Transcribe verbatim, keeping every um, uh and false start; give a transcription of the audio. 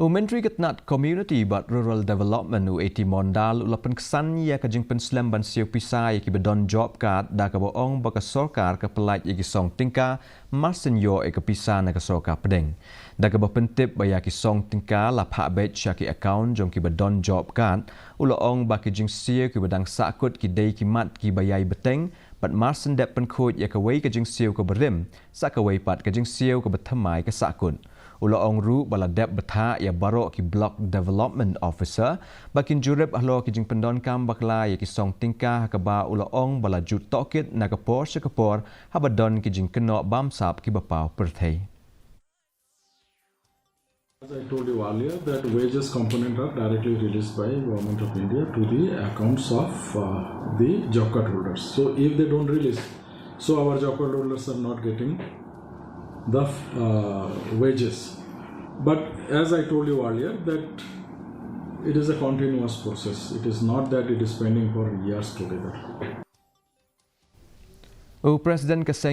U Myntri ka tnat Community bad Rural Development, u A T Mondal, u la pynksan ïa ka jingpynslem ban siew pisa ïa kiba don job card, da kaba ong ba ka sorkar ka pyllait ïa ki song tyngka marsien ïoh ïa ka pisa na ka sorkar pdeng. Da kaba pyntip ba ïa ki song tyngka la phah beit sha ki account jong kiba don job card, u la ong ba ki jingsiew kiba dang sahkut ki dei ki mat kiba ïai bteng, bad marsien dep pynkhuid ïa kawei ka jingsiew kaba rim, sa kawei pat ka jingsiew kaba thymmai ka sahkut. U la ong ruh ba la dep bthah ïa baroh ki Block Development Officer ba kin jurip halor ki jingpyndonkam bakla ïa ki song tyngka, ha kaba u la ong ba la ju tohkit na ka por sha ka por haba don ki jingkynnoh bamsap kiba paw pyrthei. As I told you earlier, that wages component are directly released by Government of India to the accounts of uh, the job card holders. So if they don't release, so our job card holders are not getting the uh, wages. But as I told you earlier, that it is a continuous process. It is not that it is pending for years together. U President ka seng